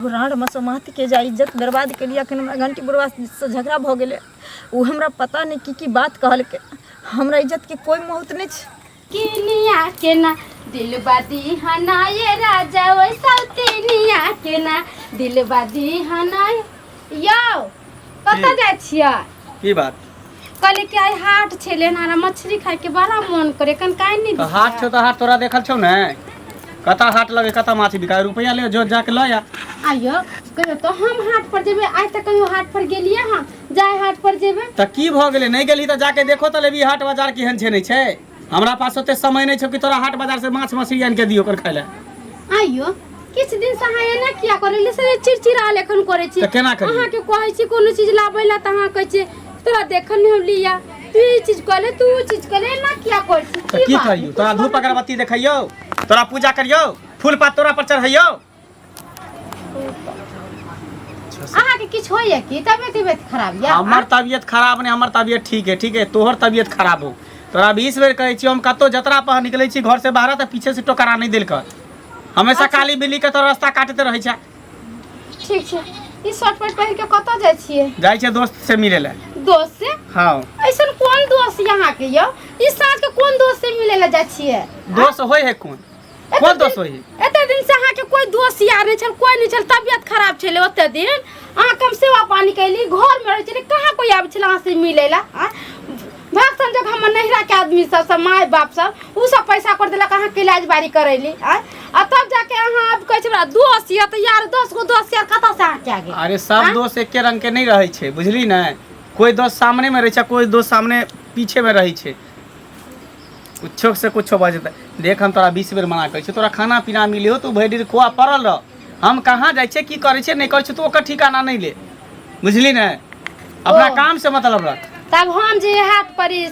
राँड़ मसोमातके जा इज्जत बर्बाद केलियै। अखन हमरा घंटी बुढ़वासँ झगड़ा भऽ गेलै, ओ हमरा पता नहि की की बात कहलकै। हमरा इज्जतके कोइ महत्व नहि छै। किनिया केना दिलबा दीहना ये राजा ओ सौतिनिया केना दिलबा दीहना। यौ कतऽ की? जाइ छियै? की बात? कहली कि आइ हाट छलै, हमरा मछली खायके बड़ा मोन करे, कन काहे नहि तऽ हाट छौ तऽ हाट तोरा देखल छौ ने? कतऽ हाट लगे, कतऽ माछ बिकाय, रुपैआ ले जो, जाके लऽ आ। आइयो कहियो तऽ हम हाट पर जेबै, आइ तक कहियो हाट पर गेलियै हँ? जाय हाट पर जेबै। तऽ की भऽ गेलै, नहि गेलही तऽ जाके देखो तऽ लेबही हाट बाजार केहन छै नहि छै। हमरा पास ओते समय नहि छौ कि तोरा हाट बाजार से माछ मछली आनि के दियौ ओकर खाय लए। आइयो किछु दिन से अहाँ एना किया करै से चिड़चिड़ा एखन करै छी? तऽ केना करियै? अहाँके कहै छी कोनो चीज लाबै लए तऽ अहाँ कहै छी तोरा देखल नहि हम लिया, तू ई चीज कहले, तू ऊ चीज कहले, एना किया करै छी? तऽ की बात? करियौ? तोरा धूप अगरबत्ती देखैयौ, तोरा पूजा करियौ, फूल पात तोरा पर चढ़ैयौ? अहाँके किछु होइया की? तबियत तबियत खराब या? हमर तबियत खराब नहि, हमर तबियत ठीक है, ठीक है। तोहर तबियत खराब हो। तोरा 20 बेर कहै छियौ, हम कतौ जतरा पर निकलै छी घर से बाहर तऽ पीछे से टोकरा नहि देल कर। हमेशा काली बिल्ली के तोरा रास्ता काटते रहै छै। ठीक छै। ई शर्ट पैंट पहिर के कतऽ जाइ छियै? जाइ छै दोस्त से मिले लए। दोस्त से? हाँ। ऐसन कोन दोस्त यहाँ के यौ? ई साँझ के कोन दोस्त से मिले लए जाइ छियै? दोस्त होय है कोन? कोन दोस्त होय है? एते दिन से अहाँके कोई दोस्त यार नहि छल, कोई नहि छल, तबियत खराब छलै ओते दिन अहाँ कम सेवा पानी कैली, घर में रहै छलै, कहाँ कोई आबै छलै अहाँ से मिलै ला? आँय? भाग संजोग हमर नैहरा के आदमी सब, सब माय बाप सब, उ सब पैसा कर देलक अहाँके इलाज बारी करैली। आँय? आ तब जाके अहाँ आब कहै छै हमरा दोस्त यऽ, तऽ यार 10 गो दोस्त यार कतऽ से अहाँके आ गेल? अरे सब दोस्त एके रंग के नहीं रहै छै, बुझली ने? कोई दोस्त सामने में रहै छै, कोई दोस्त सामने पीछे में रहै छै। कुछो से कुछो बजतै। देख, हम तोरा 20 बेर मना करै छियौ, तोरा खाना पीना मिले हो, तू भरि दिन खोआ पड़ल रह। हम कहाँ जाइ छियै, की करै छियै, नहि करै छियै, तू ओकर ठिकाना नहि ले, बुझली ने? अपना ओ। काम से मतलब रख। तब हम जे हाट पर ई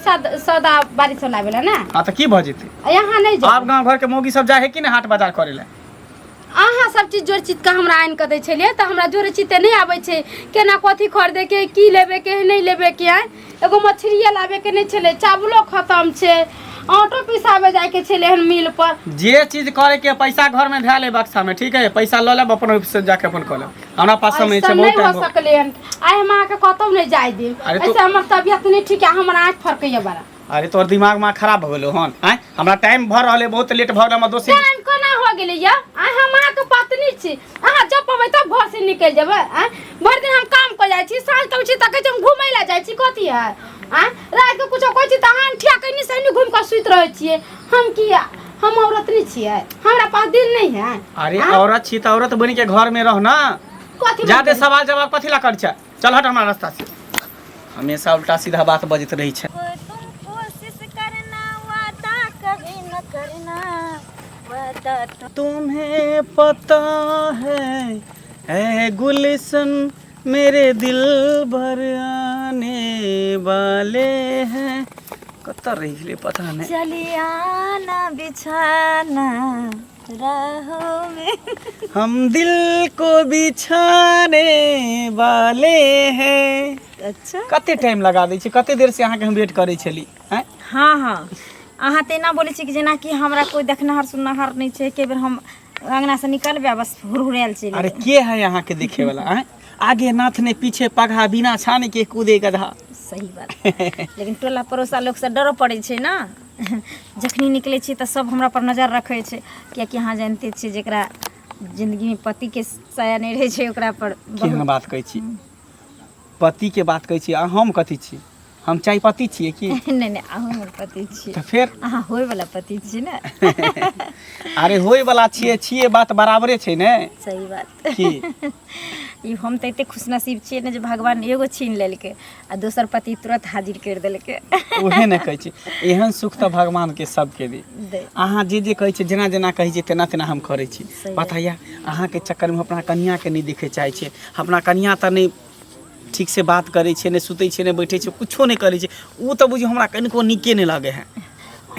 सौदा बारी सब लाबे ला ने। हाँ, तऽ की भऽ जेतै? आ यहाँ नहि आब जेबै? गाँव घरके मौगी सब जाइ है कि नहि हाट बाजार करै लए? अहाँ सब चीज जोड़ चीज के हमरा आनि कऽ दै छलियै तऽ हमरा जोड़े चीज तऽ नहि आबै छै, केना कथी खरीदैके, की लेबेके है, नहि लेबेके है। एगो मछलिए लाबेके नहि छलै, चावलो खतम छै, आटो पिसाबे जाइके छलै हन मिल पर। जे चीज करे के पैसा घर में धए ले बक्सा में, ठीक है? पैसा लऽ लेब अपन, ऑफिस से जाके अपन कऽ लेब। हमरा पास समय ऐसा छै, नहि बहुत हो टाइम हो। सकलै हन, आइ हम अहाँके कतहु नहि जाय देब। अरे तो- ऐसे हमर तबियत नहि ठीक है, हमर आँखि फड़कैया बड़ा। अरे तोहर दिमाग माँ खराब भऽ गेलो हन? आँय, हमरा टाइम भऽ रहल है, बहुत लेट भऽ गेल, हमर दोस्त। टाइम कोना हो गेलै यौ? आइ हम अहाँके पत्नी छी, अहाँ जब पबै तब घर से निकलि जेबै? आँय, भरि दिन हम काम कर जाइ छी, साँझ के छी तऽ कहै छी हम घुमै लए जाइ छी, कथी है? आँय, राति के कुछो कहै छी तऽ अहाँ ठिया कनी सनी घुमि कऽ सुति रहै छियै। हम की, हम औरत नहि छियै? हमरा पास दिल नहि है? अरे आँय? औरत छी तऽ औरत बनि के घर में रह ना। कथी ज्यादे बनि? सवाल जवाब कथी ला करै छै? चल हट हमरा रास्ता से, हमेशा उल्टा सीधा बात बजैत रहै छै। तुम कोशिश करना, वादा कभी न करना, वादा तो तुम्हें पता है ऐ गुलशन मेरे दिल भर आने वाले हैं। कतऽ रहि गेलै पता नहि। चली आना, बिछाना राहों में हम दिल को बिछाने वाले हैं। अच्छा। कते टाइम लगा दै छै, कते देर से अहाँके हम वेट करै छली, आँय? हाँ हाँ, अहाँ तऽ एना बोलै छी कि जेनाकि हमरा कोइ देखनिहार सुननिहार नहि छै। एके बेर हम अङ्गनासँ निकलबै आ बस हुरहुरायल चलि अरे एबै। के है अहाँके देखे वाला, आँय? आगे नाथ ने पीछे पगहा, बिना छाने के कूदे गधा। सही बात, लेकिन टोला पड़ोसा लोकसँ डरो पड़ै छै ने। जखनी निकलै छी तऽ सब हमरा पर नजर रखै छै, कियाकि अहाँ जानिते छियै, जकरा जिन्दगीमे पतिके साया नहि रहै छै ओकरा पर केहन बात कहै छी? पतिके बात कहै छी आ हम कथी छी? हम चाय पत्ती छियै की? नहि नहि, अहूँ हमर पति छियै। तऽ फेर अहाँ होयवला पति छी ने। अरे होय वाला छियै छियै, बात बराबरे छै ने। सही बात। की ई हम तऽ एते खुशनसीब छियै ने जे भगवान एगो छीन लेलकै आ दोसर पति तुरंत हाजिर करि देलकै। उहे ने कहै छी, एहन सुख तऽ भगवानके सबके दी। दे। अहाँ जे जे कहै छियै, जेना जेना कहै छियै, तेना तेना हम करै छी। सही। पता यऽ, अहाँके चक्करमे अपना कनिआँके नहि देखै चाहै छियै। अपना कनिआँ तऽ नहि ठीक से बात करै छै, नहि सुतै छै, नहि बैठै छै, कुछो नहि करै छै। ओ तऽ बुझियौ हमरा कनिको नीके नहि लगै है।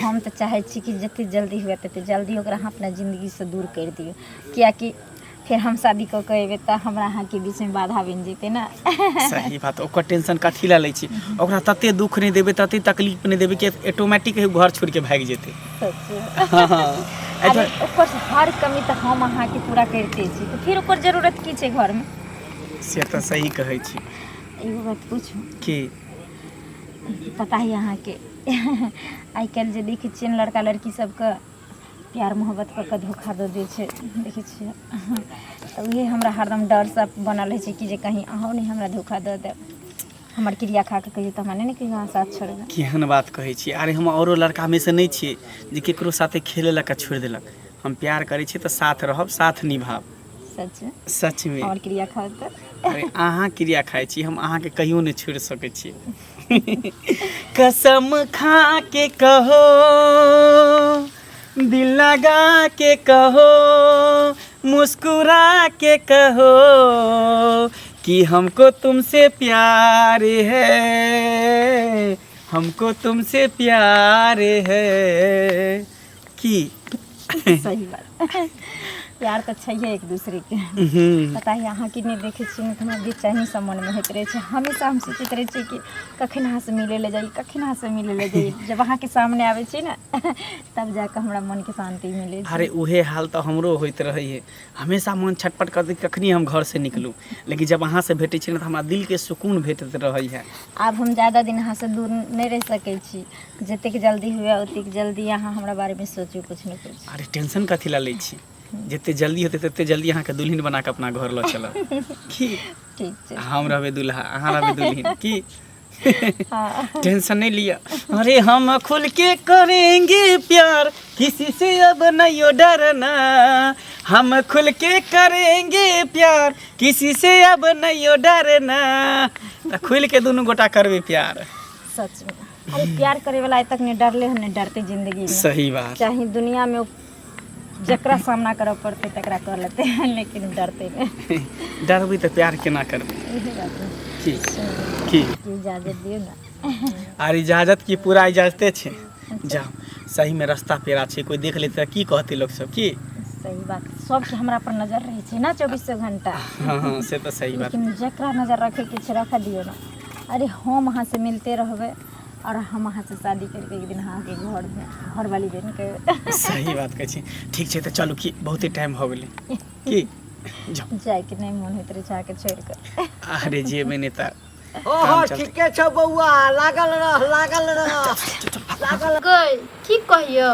हम तऽ चाहै छी कि जते जल्दी हुए तते जल्दी ओकरा अहाँ अपना जिन्दगीसँ दूर करि दियौ, किएकि फेर हम शादी कऽ के अयबै तऽ हमरा अहाँके बीचमे बाधा बनि जेतै ने। सही बात। ओकर टेंशन कथी लए लै छी? ओकरा तते दुख नहि देबै, तते तकलीफ नहि देबै कि ऑटोमेटिक घर छोड़ि के भागि जेतै। सच। हँ हँ। अरे ओकर हर कमी तऽ हम अहाँके पूरा करिते छी, तऽ फेर ओकर जरूरत की छै घरमे? से तऽ सही कहै छी। एगो बात पूछू? की? पता है अहाँके, आइ काल्हि जे देखै छियै लड़का लड़की सबके प्यार मोहब्बत कऽ कऽ धोखा दऽ दै छै, देखै छियै? तऽ उहे हमरा हरदम डर सब बनल रहै छै कि जे कहीं अहूँ नहि हमरा धोखा दऽ देब। हमर क्रिया खा कऽ कहियौ तऽ हमरा नहि ने कहियो अहाँ साथ छोड़बै। केहन बात कहै छी? अरे हम औरो लड़कामे से नहि छियै जे केकरो साथे खेले लऽ कऽ छोड़ि देलक। हम प्यार करै छी तऽ साथ रहब, साथ निभाब। सच? सचमे। हमर क्रिया खाउ तऽ। अरे अहाँ क्रिया खाइ छी, हम अहाँके कहियो नहि छोड़ि सकै छी। कसम खा के कहो, दिल लगा के कहो, मुस्कुरा के कहो कि हमको तुमसे प्यार है, हमको तुमसे प्यार है। की? सही बात, प्यार तऽ छैहे एक दूसरेके। पता है अहाँके नहि देखै छी ने तऽ हमरा बेचैनी सब मनमे होइत रहै छै। हमेशा हम सोचैत रहै छियै कि कखन अहाँसँ मिलै लए जाइ, कखन अहाँसँ मिलै लए जाइ। जब अहाँके सामने आबै छी ने तब जाकऽ हमरा मनके शान्ति मिलै छै। अरे उहे हाल तऽ हमरो होइत रहै है। हमेशा मन छटपट करतै कखनी हम घरसँ निकलू, लेकिन जब अहाँसँ भेटै छी ने तऽ हमरा दिलके सुकून भेटैत रहै है। आब हम ज्यादा दिन अहाँसँ दूर नहि रहि सकै छी। जतेक जल्दी हुए ओतेक जल्दी अहाँ हमरा बारेमे सोचू किछु ने किछु। अरे टेंशन कथी लए लै छी? जते जल्दी हेतै तते जल्दी अहाँके दुल्हन बना कऽ अपना घर लऽ चलब। की? ठीक छै। हम रहबै दुल्हा, अहाँ रहबै दुल्हन। की? हाँ। टेंशन नहीं लिया। अरे हम खुल के करेंगे प्यार, किसी से अब नहीं डरना। हम खुल के करेंगे प्यार, किसी से अब नहीं डरना। तऽ खुल के दुनू गोटा करबै प्यार। सच में, अरे प्यार करे वाला आइ तक नहीं डरले हन, नहीं डरते जिंदगी में। सही बात। चाहे दुनिया में जकरा सामना करऽ पड़तै तकरा कर लेतै, लेकिन डरते नहि। डरबै तऽ प्यार केना करबै? इहे बात है। की की? की इजाजत दियौ ने। आर इजाजत की, पूरा इजाजते छै। जाओ, सही में रास्ता पेरा छै, कोई देख लेतै तऽ की कहतै लोक सब? की? सही बात, सबके हमरा पर नजर रहै छै ने चौबीसो घंटा। हँ हँ, से तऽ सही बात। लेकिन जकरा नजर रखैके छै रखऽ दियौ ने। अरे हम अहाँसँ मिलते रहबै और हम अहाँसँ शादी करके एक दिन अहाँके घरमे घरवाली बनि के। सही बात कहै छी। ठीक छै तऽ चलू, की बहुते टाइम भऽ गेलै। की जाउ? जायके नहि मोन होइत रहै छै अहाँके छोड़ि कऽ। अरे जेबै नहि तऽ ओहो काम चलतै। ठीके छौ बौआ, लागल रह, लागल रह, लागल। गै, की कहियौ,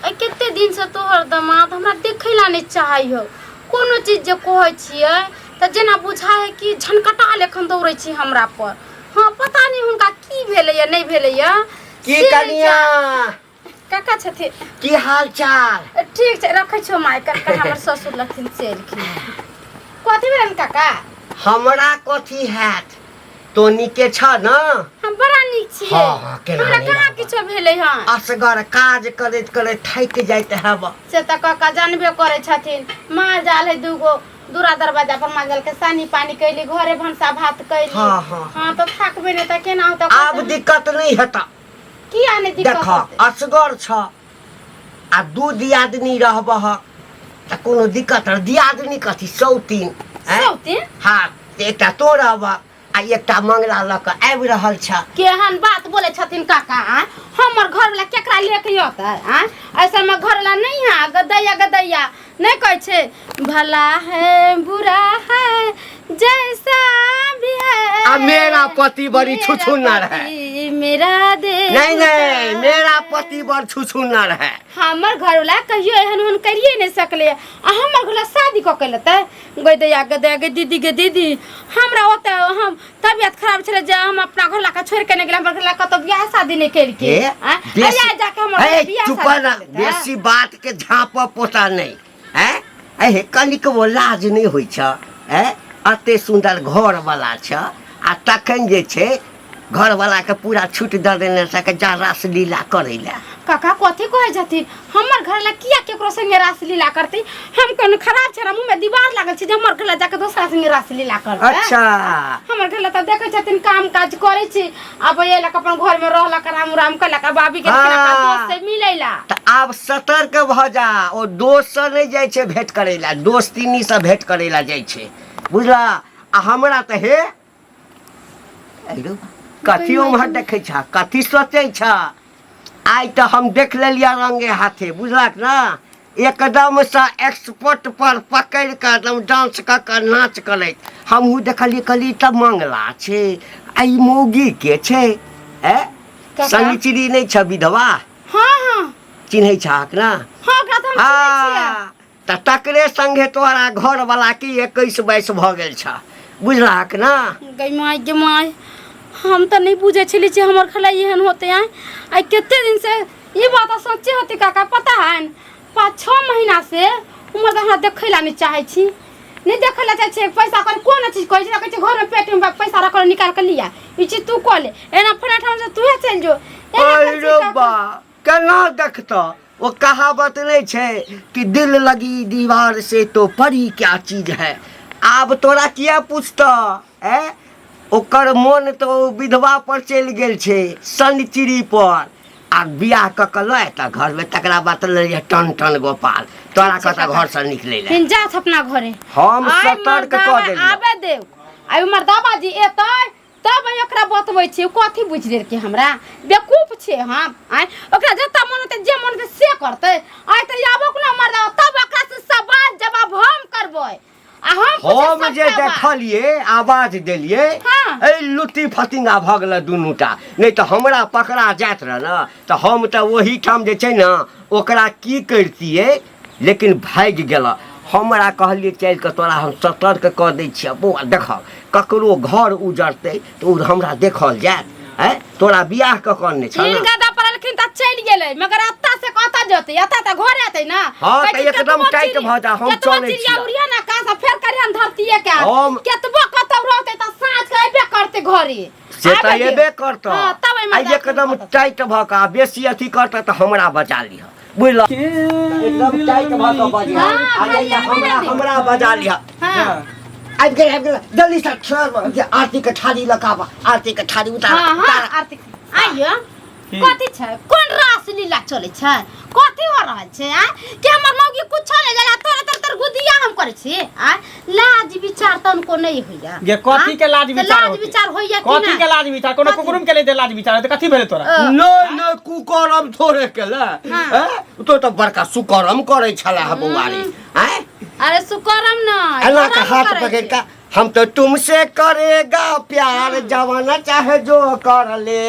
एहि कते दिनसँ तोहर दमाद हमरा देखै ला नहि चाहै हौ। कोनो चीज जे कहै छियै तऽ जेना बुझाइ है कि झनकटा लेखन दौड़ै छी हमरा पर। हँ, पता नहि हुनका की भेलैया नहि भेलैया। की से नहि। कनिया? काका छथिन। की हाल चाल? ठीक छै, रखै छियौ माय। काका हमर ससुर लगथिन से एलखिन। कथी भेलनि काका? हमरा कथी हैत, तो नीके छ न? हम बड़ा नीक छियै। हँ, हँ, केना हमरा नहि कहाँ रहब? किछो भेलै हँ। असगर काज करैत करैत थाकि जाइत हैब। से तऽ काका जानबे करै छथिन, माल जाल है दूगो, दूरा दरवाजा पर माल जाल के सानी पानी कैली, घरे भनसा भात कैली। हँ, हँ। हँ, तऽ थाकबै नहि तऽ केना होतै? आब दिक्कत नहि हेतऽ। किया नहि दिक्कत देख होतै? असगर छ आ दू दियादनी रहबह तऽ कोनो दिक्कत? दियादनी कथी, सौतीन आँय? सौतीन? हँ, तऽ एकटा तो रहबह आ एकटा मंगला लऽ कऽ आबि रहल छ। केहन बात बोले छथिन काका आँय? हमर घरवला केकरा लेके अतै आँय? ऐसा में घरवला नहीं है। गदैया गदैया नहीं कहै छै, भला है बुरा है जैसा भी है, आ मेरा पति बड़ी मेरा छुछुनर है। पति मेरा दे नहीं नहीं, मेरा पति बड़ छुछुनर है। हमर घरवला कहियो एहन ओहन करिए नहीं सकले। आ हमर घरवला शादी कऽ के लेतै? गै दैया गै दैया गे दीदी, गे दीदी, हमरा ओतऽ हम तबियत खराब छलै जे हम अपना घरवला के छोड़ि के नहि गेलै। हमर घरवला कतौ बियाह शादी नहि केलकै। हे, आँय? बेसी अरे जाके हमर हे, घरवला बियाह चुप शादी ना, कऽ लेतै? बेसी बात के झाँप पोता नहीं हैं। एहे कनिकबो लाज नहि होइ छ हैं? एते सुन्दर घर वाला छ आ तखन जे छै घर वाला के पूरा छूट दऽ देने छै कि जा रासलीला करै लए। काका, कथी कहै छथिन? हमर घरवला किया केकरो संगे रासलीला करतै? हम कोनो खराब छै? मुँह में दीवार लागल छै जे हमर घरवला जाके दोसरा संगे रासलीला करतै? अच्छा। हमर घरवला तऽ देखै छथिन काम काज करै छी, आब अयलक अपन घर में रहलक, आराम उराम केलक, आ बाबी के हाँ। दोस्त से मिलै ला। तऽ आब सतर्क भऽ जा। ओ दोस्तसँ नहि जाइ छै भेँट करै लए, दोस्तिनीसँ भेँट करै लए जाइ छै, बुझला? आ हमरा तऽ हे अरे कथी ओम्हर देखै छ, कथी सोचै छ? आइ तऽ हम देख लेलियै रंगे हाथे, बुझलक ने? एकदमसँ एक्सपर्ट पर पकड़ि कऽ एकदम डांस कऽ कऽ नाच करैत हमहूँ देखलियै। कहलियै तऽ मंगला छै आ ई मौगी के छै? ए काका। शनिचरी नहि छ विधवा? हाँ हाँ। चिन्है छहक ने? हाँ, ओकरा तऽ हम चिन्है छियै। हाँ, तऽ तकरे संगे तोहरा घरवला की 21-22 भऽ गेल छ, बुझलहक ने? गई माय गे माय, हम तऽ नहि बुझै छली जे हमर खला एहन होते। आय आइ कते दिन से ई बात सच्चे होते काका, पता है न? 5-6 महीना से उमर तऽ हमरा देखै ला नहि चाहै छी, नहि देखै ला चाहै छी। पैसा कर कोन चीज कहै छै, कहै छै घरमे पेटीमे पैसा रखल, निकाल के लिया, ई चीज तू कऽ ले, एना फलां ठाम से तूहे चलि जो, एना अरे करै छी काका। बा, केना देखतऽ? ओ कहावत नहि छै कि दिल लगी दीवार से तो परी क्या चीज है। आब तोरा किया पूछतऽ? ए ओकर मोन तऽ ओ विधवा पर चलि गेल छै, शनिचरी पर। आ बियाह कऽ कऽ लऽ एतऽ घरमे, तकरा बाद तऽ लड़िहे टन टन गोपाल, तोरा कतऽ घरसँ निकलै लए। फिर जात अपना घरे। हम आइ सतर्क मर्दाबा कऽ देलियौ। आबे देव, आइ मर्दाबा जी एतै तब ओकरा बतबै छियै। कथी बुझि लेलकै हमरा? बेवकूफ छियै हम? आँय, ओकरा जतऽ मन होतै, जे मन होतै से करतै। आइ तऽ आबो ने मर्दाबा, तब ओकरा से सवाल जवाब हम करबै आ हम पूछब हम जे सबटा बात। देखलियै, आवाज देलियै। हाँ। एहि लुत्ती फतिंगा भऽ गेलै दुनूटा, नहि तऽ हमरा पकड़ा जाइत रहै ने तऽ हम तऽ ओहिठाम जे छै ने ओकरा की करितियै, लेकिन भागि गेल। हमरा कहलियै चलि कऽ तोरा हम सतर्क कऽ दै छियै बौआ। देखऽ, ककरो घर उजड़तै तऽ ओ हमरा देखल जायत? आँय, तोरा बियाह कऽ कऽ ने छल तीन गदा पड़लखिन तऽ चलि गेलै, मगर एतऽ से कतऽ जेतै? एतऽ तऽ घर एतै ने। हाँ, कहै तऽ छै, एकदम केतबो टाइट भऽ जा, हम केतबो चलै चिड़िया छियौ। उड़िया ना आकाश आ फेर करिहन धरतीये के। हम केतबो कतौ रहतै तऽ साँझ के अयबे करतै घरे। से तऽ आबे एबे करतऽ। हाँ, तब एहिमे आ एकदम टाइट भऽ कऽ आ बेसी अथी करतऽ तऽ हमरा बचा लिहऽ, बुझलऽ? एकदम टाइट भऽ कऽ बजिहऽ। हाँ, आ नहि तऽ खाली हमरा आबे ने। हमरा बजा लिहऽ। हाँ। आबि गेल, आबि गेल, जल्दी से छोड़, जे आरती के थाली लऽ कऽ आबऽ, आरती के थाली उतार। हाँ हाँ। उतार। आरती आइयो। की? कथी छै? कोन रास लीला चलै छै? कथी हो रहल छै? आ कि हमर मौगी कुछो नहि जाला, तोरे तर तर गुदिया हम करै छी। आ लाज विचार तनको नहि होइया? गे कथी के लाज तऽ विचार लाज होतै? विचार होइया कि कथी नहि? के लाज विचार? कोनो कथी? कुकुरुम के ले लाज विचार होतै? कथी भेलै तोरा? नहि नहि, कुकरम थोड़े केले। हाँ। हैं? तो तऽ बड़का सुकरम करै छला है बौआरी, हैं? अरे सुकरम न एना के हाथ पकड़ के हम तो तुमसे करेगा प्यार, जवाना चाहे जो कर ले,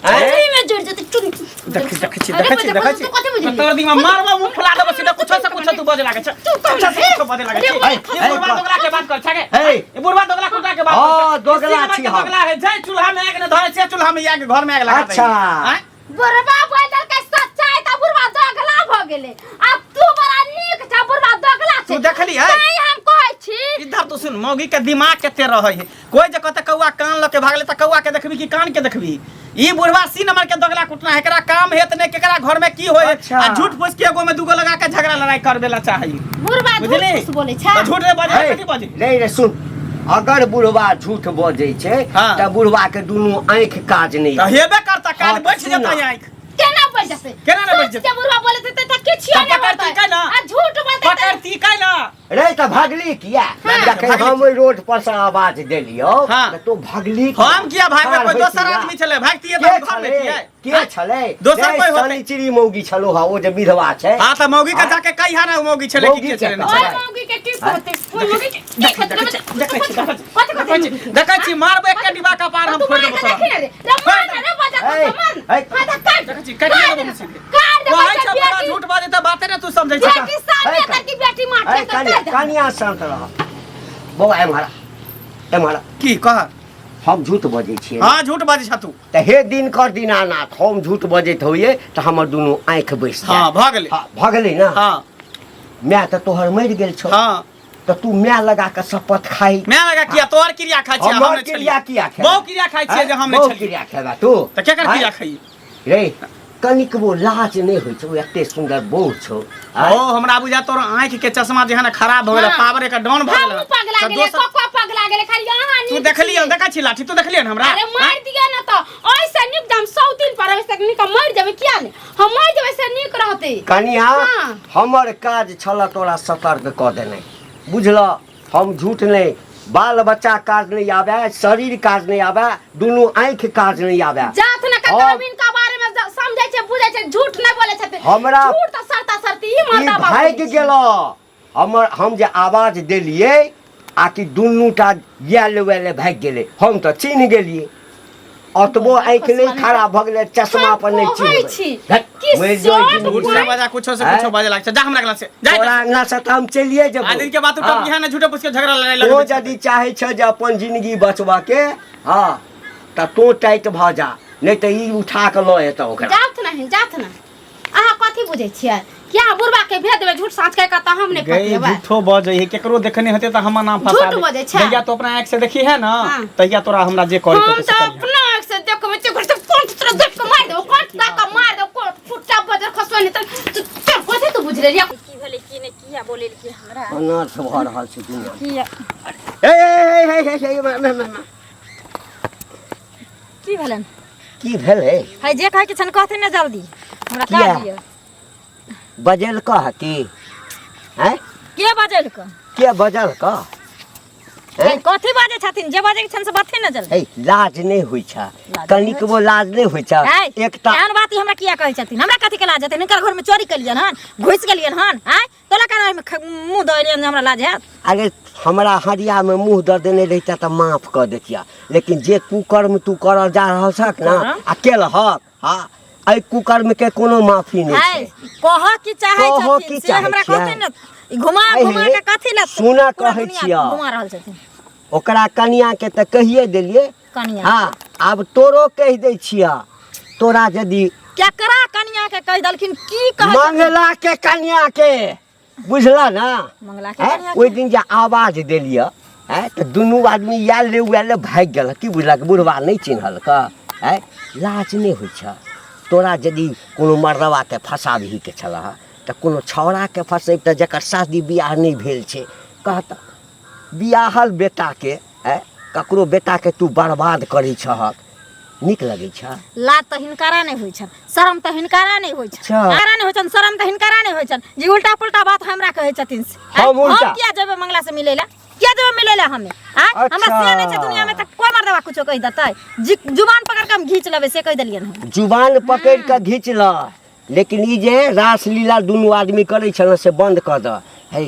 हैं? में जुड़ जेतै चुन। देखै देखै छी, अरे देखै छी, बच्चा, देखै छी। तू कथी बुझली? तोर दिमा मारबा, मुंह फुला देबो सीधा। कुछो से कुछो तू बजे लागै छ, कुछो से कुछो बजे लागै हे, छ। ई हे, बुढ़वा दोगला के बात कर छगे। हे। ई बुढ़वा दोगला कुटा के बात हाँ, कर छ। दोगला ई सिनेमा छी के हम। दोगला है, जै चूल्हा में आग ने धरे से चूल्हा में आग, घर में आग लगा अच्छा। आँय? बुढ़वा बोल देलकै सच्चाई तऽ बुढ़वा दोगला भऽ गेलै, आ तू बड़ा नीक छ, बुढ़वा दोगला छै। तू देखली है? तैं हम कहै छी। इधर तो सुन, मौगी के दिमाग कते रहै है। कोई जे कहते कौआ कान लऽ के भागले तऽ कौआ के देखबी कि कान के देखबी? ई बुढ़वा सी नंबर के दोगला कुटना है, एकरा काम हेत ने केकरा घर में की होय। अच्छा। आ झूठ फूस के एगो में दूगो लगा के झगड़ा लड़ाई करबे ला चाही। बुढ़वा झूठ बुझली? फूस बोलै छै। तऽ झूठ रे बजे, हे, कथी बजे? नहीं रे, सुन, अगर बुढ़वा झूठ बजै छै हाँ। तऽ बुढ़वा के दुनू आँखि काज नहि। तऽ हेबे करता काज। हाँ, बैठ सुन जेता ना। आँखि केना बैठ जेतै? केना ने बैठ सच जेतै? के बुढ़वा बोलै छै तऽ किछियो तऽ नहि पकड़ती होतै। केना? आ झूठ बोलतै तऽ पकड़ती कैला? रे, तऽ भगली किया? हाँ। जखन भगली। हम ओहि रोड पर से आवाज देलियौ हाँ। तऽ तू भगली किया? हम किया भागबै? ठाढ़ कोई होइत दोसर किया? आदमी छलै, भागतियै के तऽ हम घर में छलै? छियै। के छलै? दोसर रे, कोई होतै। शनिचरी मौगी छलो हा, ओ जे विधवा छै। हाँ तऽ मौगी के हाँ? जाके कहिया ने मौगी छलै कि मौगी के छलै के नहि ओहि छलै। मौगी के की होतै? ओहि मौगी के की होतै? देखै छी, देखै छी, कथी देखै छी, कथी? देखै छी, मारबै एक डिब्बा कपार हम तू फोड़ि मार देबौ के तोरा। देखी ने रे। रे मार ने रे, बजा हे, तो मार। हे। हाँ तऽ काट। देखै छी, काटिए देबौ हम सीधे। काट देबै कहै तऽ छौ बड़ा बेटी। झूठ बाजै तऽ बाते ने तू समझै छै। बेटी सामने हे, तर की बेटी मारते हे, तऽ कनिया काट दे। कनिया शांत रह बौआ, एम्हर आ, एम्हर आ। की कह? हम झूठ बजै छियै? हाँ, झूठ बाजै छा तू। तऽ हे दिनकर दीनानाथ, हम झूठ बजैत होइए तऽ हमर दुनू आँखि बैस हाँ, भऽ गेलै। हाँ, भऽ गेलै ने? हाँ। माय तऽ तोहर मरि गेल छौ। हाँ। तऽ तू माय लगा कऽ शपथ खाइ। माय लगा किया? तोहर क्रिया खाइ छियै, हम हमर नहि छलियै। क्रिया किया खेबै? बहु क्रिया खाइ छियै जे हम नहि बहु छलियै। क्रिया खेबा तू? तऽ केकर आँय? क्रिया खाइए? रे, कनिकबो लाज नहि होइ छौ? एते सुन्दर बहु छौ, आँय? ओ हमरा बुझा तोर आँखि के चश्मा जे है ने खराब भऽ गेलै, हाँ। पावर एकर डाउन भऽ गेलै। हमहूँ पगला तऽ गेलै, दोसर कक्का पगला गेलै, खाली अहाँ तू तू देखलियन, देखै छी लाठी, तू देखलियन हमरा? अरे मार दिया ना तो ऐसे नीक दाम 100 दिन पर ऐसे नीक मर जेबै, किया ने हम मर जेबै से नीक रहतै। कनिया हाँ। हमर काज छल तोरा सतर्क कऽ देनाइ, बुझल? हम झूठ नहि, बाल बच्चा काज नहि आबै, शरीर काज नहि आबै, दुनू आँखि काज नहि आबै। जात न ककरो इनका बारे में समझै छै बुझै छै, झूठ नहि बोलै छथिन। हमरा झूठ तऽ सरता सरती ई ई मर्दा बाबू भागि गेल हमर। हम जे आवाज देलियै आ कि दुनूटा आयल उयल भागि गेलै, हम तऽ चिन्ह गेलियै। ओतबो आँखि नहि खराब भऽ गेलै, चश्मा पर नहि हम कहै छी चिन्हबै। कि मरि जो शर्ट जिन्दगी। झूठ से बजा, कुछो से आँय? कुछो बाजे लागै छै। जा हमरा अगला से जा। तोरा अंगना से तऽ हम चलिए जेबो। आदिन के बात हाँ। उठब यहाँ ने झूठे पूछ के झगड़ा लड़ाई तो लगबै छै। यदि चाहै छ जे अपन जिंदगी बचबऽ के, हँ, तऽ तों टाइट भऽ जा, नहि तऽ ई उठा कऽ लऽ एतऽ ओकरा। जात नहीं, जात नहीं। अहाँ कथी बुझै छियै कि अहाँ बुढ़बा के भेज देबै झूठ साँच कहि कऽ तऽ हम नहि गई पतिएबै? झूठो बजै है, केकरो देखने हेतै तऽ हमर नाम फंसा झूठ दे। बजै छै। जहिया तो अपना आँखि से देखी है ना, हाँ। तहिया तोरा हमरा जे करे हम के तऽ अपना आँखि से देखबै तऽ ओकर से कोन तोरा देख कऽ मारि देबौ, कोन ता कऽ मारि देबौ, कोन फुट्टा बजर खसबै नहि तऽ तू कथी तू बुझि लेलियै? की भेलै की नहि, किया बोलेलकै हमरा? अनर्थ भऽ रहल छै दुनिया। किया? हे हे हे हे हे हे हे हे। की भेलनि? की भेलै? है जे कहै के छनि कहथिन ने जल्दी, हमरा किया? काज यऽ। बजल कह की हैं? के बजल कऽ? के बजल कह? है, कथी बाजै छथिन? जे बाजै के छनि से बाथिन ने जल्दी। हे, लाज नहि होइ छ? लाज कनिकबो लाज नहि होइ छ? है, एकटा एहन बात ई हमरा किया कहै छथिन? हमरा कथी के लाज हेतै? हिनकर घरमे चोरी केलियनि हन, घुसि गेलियनि हन, आँय तोला कारण ओहिमे मुँह दऽ एलियनि जे हमरा लाज हैत? अरे हमरा हरियामे मुँह दऽ देने रहिता तऽ माफ कऽ दैतिया, लेकिन जे कुकर्म तू करऽ जा रहल छक ने कुकर्म? आ केलहक, हँ, एहि कुकर्मके कोनो माफी नहि है छै। कहऽ की चाहै कहऽ छथिन की से चाहै हमरा छियै? कहथिन ने। ई घुमा अरे, घुमा के कथी लए सुनऽ पूरा कहै दुनिया छियऽ। घुमा रहल छथिन? ओकरा कनियाके तऽ कहिए देलियै। कनिया? हँ, आब तोरो कहि दै छियह, तोरा यदि केकरा कनिया के कहि देलखिन? की कहै छथिन? मंगला के कनिया के, बुझल ना? मंगला के हैं? कनिया? ओहि दिन जे आवाज देलियै हैं तऽ दुनू आदमी आयल रे उयल भागि गेल। की बुझलक, बुढ़वा नहि चिन्हलक? हैं, लाज नहि होइ छ तोरा? यदि कोनो मर्दबाके फँसाबहीके छलह तऽ कोनो छौड़ाके फँसेबतऽ जकर शादी बियाह नहि भेल छै। कहत बियाहल बेटाके, हैं, ककरो बेटाके तू बर्बाद करै छहक, नीक लगै छ? लाज तऽ हिनकारा नहि होइ छनि, शरम तऽ हिनकारा नहि होइ छनि। अच्छा। हिनकारा नहि होइ छनि, शरम तऽ हिनकारा नहि होइ छनि जे उल्टा पुल्टा बात हमरा कहै छथिन से। हम उल्टा? हम किया जेबै मंगला से मिलै लए? किया जेबै मिलै लए हमे? आँय, हमरा से नहि छै दुनिया में तऽ कोइ मर्दबा कुछो कहि देतै, जुबान पकड़ के हम घीच लेबै, से कहि देलियनि हम। जुबान पकड़ि कऽ घीच लऽ, लेकिन ई जे रासलीला दुनू आदमी करै छल से बन्द कऽ दऽ। हे,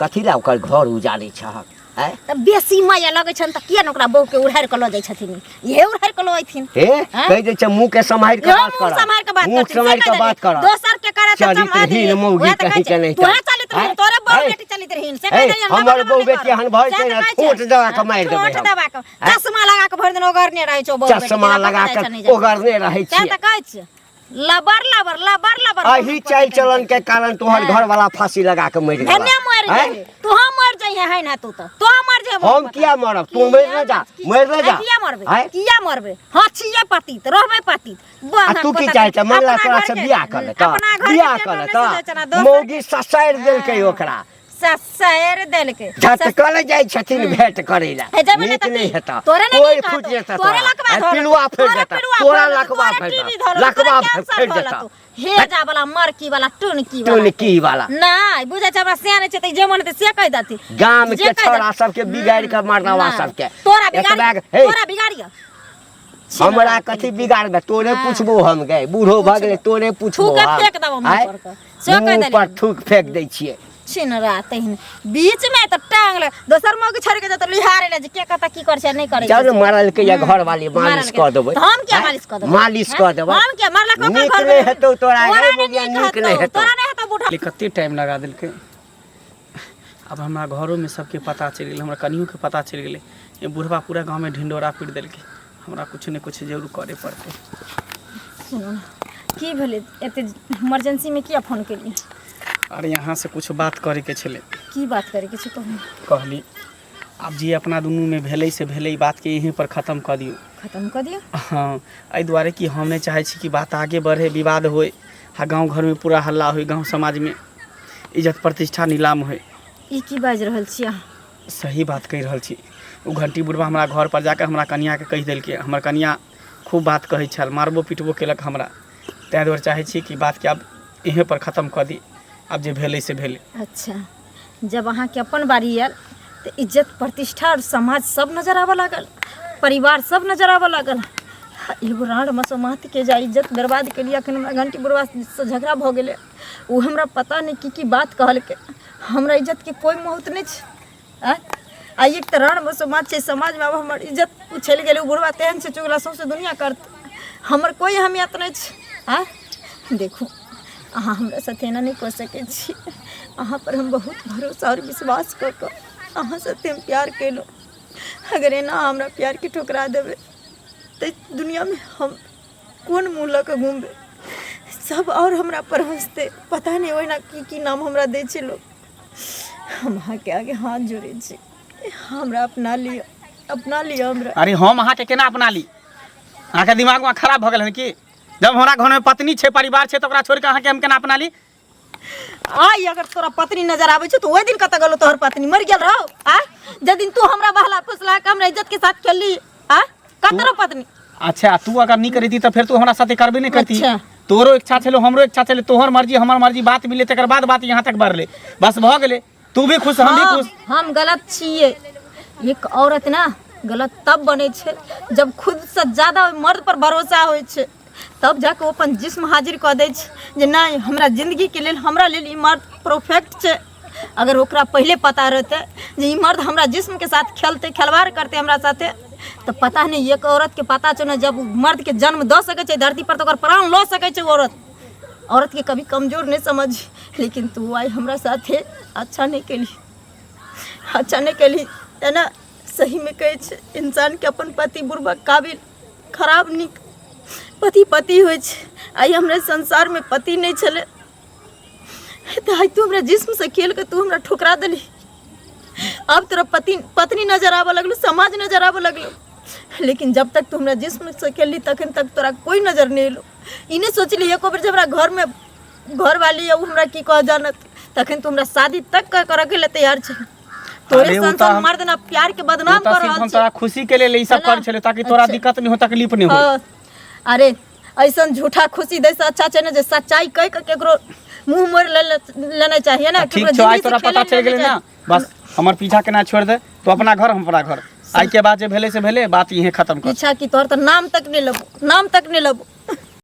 कथी लए ओकर घर उजाड़ै छहक? आँय? तऽ बेसी माया लगै छनि तऽ किया ने ओकरा बहूके उड़ारि कऽ लऽ जाइ छथिन? इहे उड़ारि कऽ लऽ अयथिन। हे, आँय? कहि दै छै मुँह के सम्हारि कऽ इहो बात मुँह कर, सम्हारि कऽ बात मुँह करथिन, से सम्हारि कहि कऽ बात देलियै। कर। दोसर के करे तऽ चरित्रहीन चम मौगी वएह तऽ कहीं कहै के छै, नहीं। तोहे चलित रहीन, आँय? तोरे बहु आँय? बेटी चलित रहीन, से हे, कहि देलियनि, हमर लबर लबर बहु नहि बेटी कर। एहन भऽ सएह जेतै तऽ ने, कहै छै। ठोंठ दबा कऽ मारि देबै ठोंठ हम। दबा कऽ आँय? चश्मा लगा कऽ भरि दिन ओगरने रहै छौ बहु बेटी, चश्मा जेना लगा कतऽ जाइ कऽ छै, नहि जाइ छै। ओगरने रहै सएह छियै। तऽ कहै छियै, लबर लबर लबर लबर। अही चालि चलन के कारण तोहर हाँ। घर वाला फांसी लगा के मरि गेल। धन्य मर जाइए तू, हम मर जाइए है ना? तू तो तू मर जाइए। हम किया मरब? तू मरि न जा, मरि न जा। किया मरबे? आँय? किया मरबे? हाँ, छियै पतित, रहबे पतित। आ तू की चाहै छ? मंगला तोरा से बियाह कर लेता, अपना घर बियाह कर लेता। मौगी ससारि देलकै ओकरा। ससारि देलकै। झटकल जाइ छथिन भेंट करै लए। हे, जेबै ने नीक तऽ नहि की? हेतऽ। तोरे नहि कोइ नीक फुटि हेतौ। जेतऽ तोरे तोरा। लकवा आ, धऽ पिलुआ लेतौ। फटि तोरे जेतऽ, पिलुआ तोरा फटि जेतौ, लकवा तोरे फटि टीवी जेतऽ, धऽ लेतौ, लकवा तोरे कैंसर फटि धऽ जेतऽ। लेतौ। हेजा वाला, मरकी वाला, टुनकी वाला। टुनकी वाला। नहि बुझै छै, हमरा से नहि छै तऽ जे मन हेतै से कहि देथिन। गाम जे के कहि छौड़ा देथिन। सबके बिगाड़ि कऽ मर्दवा नहि। सबके तोरा बिगाड़ियो, एतबा हे, तोरा बिगाड़ियो। हमरा कथी बिगाड़बे? तोरे हाँ। पूछबो हम गए, बूढ़ो भऽ गेलै, तोरे पूछबो थूके हम। फेंक देबो मुँह आँय? पर के। से कहि मुँह देलियै। पर थूक फेंक दै छियै। छिनरा तहिन बीच में तऽ टांग ले दोसर मौगी छोड़ के जेतौ लिहारे ले जे के कतऽ की कर छै नहि करै जाउ छै। ने, मरल के या घर वाली मालिश मारल के। कऽ देबै। तऽ हम किया आँय? मालिश कऽ देबै? मालिश कऽ देबै। हम किया मारलक ओकर नीक घर नहि में? हेतौ तोरा तोरा गे नहि बौआ, नीक नीक नहि हेतौ, हेतौ। तोरा नहि हेतौ बूढ़ा। ले कते टाइम लगा देलकै। आब हमरा घरोमे सबके पता चलि गेलै, हमरा कनियोके पता चलि गेलै। ई बुढ़बा पूरा गाँवमे ढिंढोरा पीट देलकै। हमरा किछु ने किछु जरूर करे पड़तै। सुनू ने, की भेलै? एते इमरजेंसीमे किया फोन केलियै? अरे यहाँ से कुछ बात करैके छलै। की बात करैके छै, कहू। कहली आब जे अपना दुनूमे भेलै से भेलै, ई बातके यहीं पर खतम कऽ दियौ। खतम कऽ दियौ? हँ, एहि दुआरे कि हम नहि चाहै छी कि बात आगे बढ़े, विवाद होइ आ गाँव घरमे पूरा हल्ला होइ, गाँव समाजमे इज्जत प्रतिष्ठा नीलाम होइ। ई की बाजि रहल छी अहाँ? सही बात कहि रहल छी। ओ घंटी बुढ़बा हमरा घर पर जाके हमरा कनियाके कहि देलकै। हमर कनिया खूब बात कहै छल, मारबो पीटबो केलक हमरा। ताहि दुआरे चाहै छी कि बातके आब इहें पर खत्म कऽ दी। आब जे भेलै से भेलै। अच्छा, जब अहाँके अपन बारी आयल तऽ इज्जत प्रतिष्ठा आओर समाज सब नजर आबऽ लागल, परिवार सब नजर आबऽ लागल। एगो राँड़ मसोमातके जा इज्जत बर्बाद केलियै। अखन हमरा घंटी बुढ़बासँ झगड़ा भऽ गेलै, ओ हमरा पता नहि की की बात कहलकै। हमरा इज्जतके कोइ महत्व नहि छै। आँय, आ एक तऽ राँड़ मसोमात छै समाजमे, आब हमर इज्जत उछलि गेलै। ओ बुढ़बा तेहन छै चुगला, सौँसे दुनिआँ करतै। हमर कोइ अहमियत नहि छै। आँय, देखू, अहाँ हमरा साथे एना नहि कऽ सकै छी। अहाँ पर हम बहुत भरोसा आओर विश्वास कऽ कऽ अहाँ साथे हम प्यार केलहुँ। अगर एना अहाँ हमरा प्यारके ठुकरा देबै तऽ दुनिआँमे हम कोन मुँह लऽ कऽ घुमबै? सब आओर हमरा पर हँसतै, पता नहि ओहिना की की नाम हमरा दै छै लोक। हम अहाँके आगे हाथ जोड़ै छी, हमरा अपना लिअ, अपना लिअ हमरा। अरे हम अहाँके केना अपना ली? अहाँके दिमागमे खराब भऽ गेल हन की? जब हमरा घरमे पत्नी छै, परिवार छै, तऽ ओकरा छोड़ि कऽ अहाँके हम केना अपना ली? आइ अगर तोरा पत्नी नजर आबै छौ तऽ ओहि दिन कतऽ गेलो? तोहर पत्नी मरि गेल रहो? आ जे दिन तू हमरा बहला फुसला के हमरा इज्जत के साथ खेलली, आ कतऽ रहो पत्नी? अच्छा, तू अगर नहीं करती तऽ फेर तू हमरा साथे करबे नहीं करती। अच्छा। तोरो इच्छा छलो, हमरो इच्छा छलै, तोहर मर्जी हमर मर्जी, बात मिले तकर बाद बात यहाँ तक बढ़ले, बस भऽ गेलै। तू भी खुश, हम भी खुश। हम गलत छियै। एक औरत ना गलत तब बनै छै जब खुद से ज्यादा ओहि मर्द पर भरोसा होइ छै, तब जाके ओ अपन जिस्म हाजिर कऽ दै छै जे नहि, हमरा जिन्दगीके लेल, हमरा लेल ई मर्द परफेक्ट छै। अगर ओकरा पहिले पता रहतै जे ई मर्द हमरा जिस्मके साथ खेलतै, खेलवाड़ करतै हमरा साथे, तऽ पता नहि। एक औरतके पता छै ने, जब मर्दके जन्म दऽ सकै छै धरती पर तऽ ओकर प्राण लऽ सकै छै ओ औरत। औरतके कभी कमजोर नहि समझ, लेकिन तू आइ हमरा साथे अच्छा नहि केली, अच्छा नहि केली। एना सहीमे कहै छै, इंसानके अपन पति बुढ़बा काबिल खराब नीक पति पति होइ छै। आइ हमरा संसारमे पति नहि छलै तऽ आइ तू हमरा जिस्मसँ खेल कऽ तू हमरा ठुकरा देली। आब तोरा पति पत्नी नजर आबऽ लगलू, समाज नजर आबऽ लगलू, लेकिन जब तक तू हमरा जिस्मसँ खेलली तखन तक तोरा कोइ नजर नहि एलौ। ई नहि सोचली एको बेर जे हमरा घरमे घरवाली यऽ, ओ हमरा की कह जानत। तखन तू हमरा शादी तक करऽके लेल तैयार छै। तोरे अरे ओ सन तऽ सन हम- मर्द ना प्यार के ओ बदनाम तऽ कर सिर्फ रहल हम छै तोरा खुशी के लेल ई सब है ना? करै छलै ताकि तोरा अच्छा। दिक्कत नहि हो, तकलीफ नहि हो। हाँ, अरे ऐसन झूठा खुशी दै से अच्छा छै ने जे सच्चाई कहि के केकरो मुंह मोड़ लेना चाहिए ना। ठीक केकरो छौ, आइ जिंदगी से तोरा पता खेले चलि लेना गेलै ना। बस हमर पीछा केना छोड़ि दे। तू अपना घर, हम अपना घर। आइ के बाद जे भेलै से भेलै, बात इहे खत्म कर। पीछा की, तोहर तऽ नाम तक नहि लेबो, नाम तक नहि लेबो।